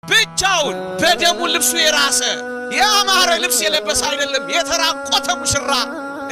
ብቻውን በደሙ ልብሱ የራሰ፣ ያማረ ልብስ የለበሰ አይደለም፣ የተራቆተ ሙሽራ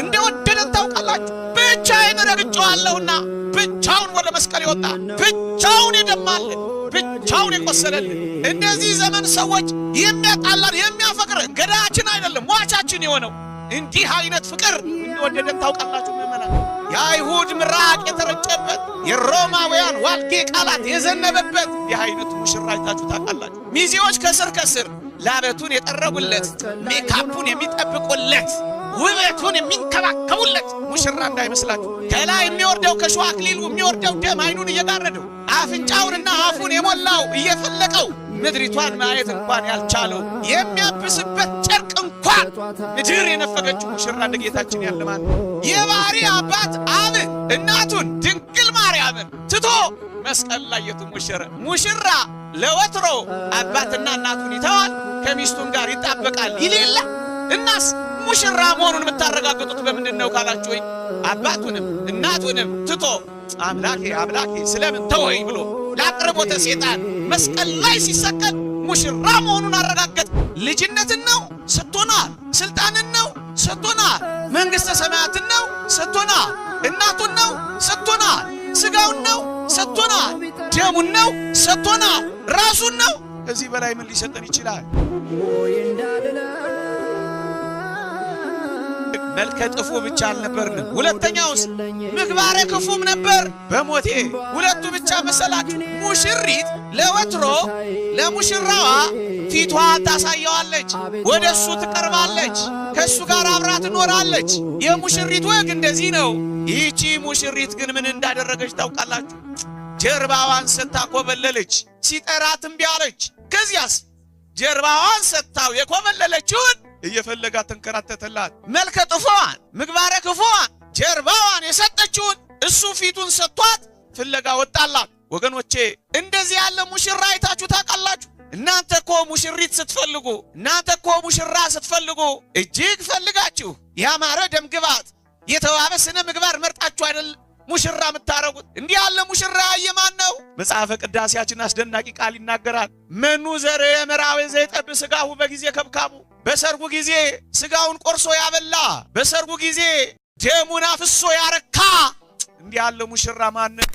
እንደወደደን ታውቃላችሁ። ብቻዬን ረግጬዋለሁና ብቻውን ወደ መስቀል የወጣ፣ ብቻውን የደማልን፣ ብቻውን የቆሰለልን፣ እንደዚህ ዘመን ሰዎች የሚያጣላን የሚያፈቅረን ገዳያችን አይደለም ሟቻችን የሆነው እንዲህ አይነት ፍቅር እንደወደደን ታውቃላችሁ ምዕመናን። የአይሁድ ምራቅ የተረጨበት፣ የሮማውያን ዋልጌ ቃላት የዘነበበት ይህ አይነቱ ሙሽራ አይታችሁ ታውቃላችሁ? ሚዜዎች ከስር ከስር ላበቱን የጠረጉለት፣ ሜካፑን የሚጠብቁለት፣ ውበቱን የሚንከባከቡለት ሙሽራ እንዳይመስላችሁ። ከላይ የሚወርደው ከሸዋ አክሊሉ የሚወርደው ደም አይኑን እየጋረደው፣ አፍንጫውንና አፉን የሞላው እየፈለቀው፣ ምድሪቷን ማየት እንኳን ያልቻለው፣ የሚያብስበት ጨርቅ እንኳን ምድር የነፈገችው ሙሽራ እንደ ጌታችን ያለ ማን? የባህሪ አባት አብ እናቱን ድንግል ማርያምን ትቶ መስቀል ላይ የተሞሸረ ሙሽራ ለወትሮ አባትና እናቱን ይተዋል፣ ከሚስቱም ጋር ይጣበቃል ይሌላ። እናስ ሙሽራ መሆኑን የምታረጋግጡት በምንድን ነው ካላችሁ፣ ወይ አባቱንም እናቱንም ትቶ አምላኬ አምላኬ ስለምን ተወኝ ብሎ ለአቅርቦተ ሴጣን መስቀል ላይ ሲሰቀል ሙሽራ መሆኑን አረጋገጥ። ልጅነትን ነው ሰጥቶናል። ስልጣንን ነው ሰጥቶናል። መንግሥተ ሰማያትን ነው ሰጥቶናል። እናቱን ነው ሰጥቶናል። ስጋውን ነው ሰጥቶናል። ደሙን ነው ሰጥቶናል። ራሱን ነው። ከዚህ በላይ ምን ሊሰጠን ይችላል? መልከ ጥፉ ብቻ አልነበርንም። ሁለተኛውስ ምግባረ ክፉም ነበር በሞቴ። ሁለቱ ብቻ መሰላችሁ? ሙሽሪት ለወትሮ ለሙሽራዋ ፊቷን ታሳየዋለች፣ ወደ እሱ ትቀርባለች፣ ከእሱ ጋር አብራ ትኖራለች። የሙሽሪት ወግ እንደዚህ ነው። ይህቺ ሙሽሪት ግን ምን እንዳደረገች ታውቃላችሁ? ጀርባዋን ሰጥታ ኮበለለች። ሲጠራት እምቢ አለች። ከዚያስ ጀርባዋን ሰጥታው የኮበለለችውን እየፈለጋት ተንከራተተላት። መልከ ጥፉዋን፣ ምግባረ ክፉዋን፣ ጀርባዋን የሰጠችውን እሱ ፊቱን ሰጥቷት ፍለጋ ወጣላት። ወገኖቼ፣ እንደዚህ ያለ ሙሽራ አይታችሁ ታውቃላችሁ? እናንተ እኮ ሙሽሪት ስትፈልጉ፣ እናንተ እኮ ሙሽራ ስትፈልጉ እጅግ ፈልጋችሁ ያማረ ደምግባት፣ የተዋበ ስነ ምግባር መርጣችሁ አይደል ሙሽራ የምታረጉት? እንዲህ ያለ ሙሽራ ያየ ማን ነው? መጽሐፈ ቅዳሴያችን አስደናቂ ቃል ይናገራል። መኑ ዘርየ መርዓዊ ዘይጠብ ሥጋሁ በጊዜ ከብካቡ። በሰርጉ ጊዜ ስጋውን ቆርሶ ያበላ፣ በሰርጉ ጊዜ ደሙን አፍሶ ያረካ እንዲህ ያለ ሙሽራ ማን ነው?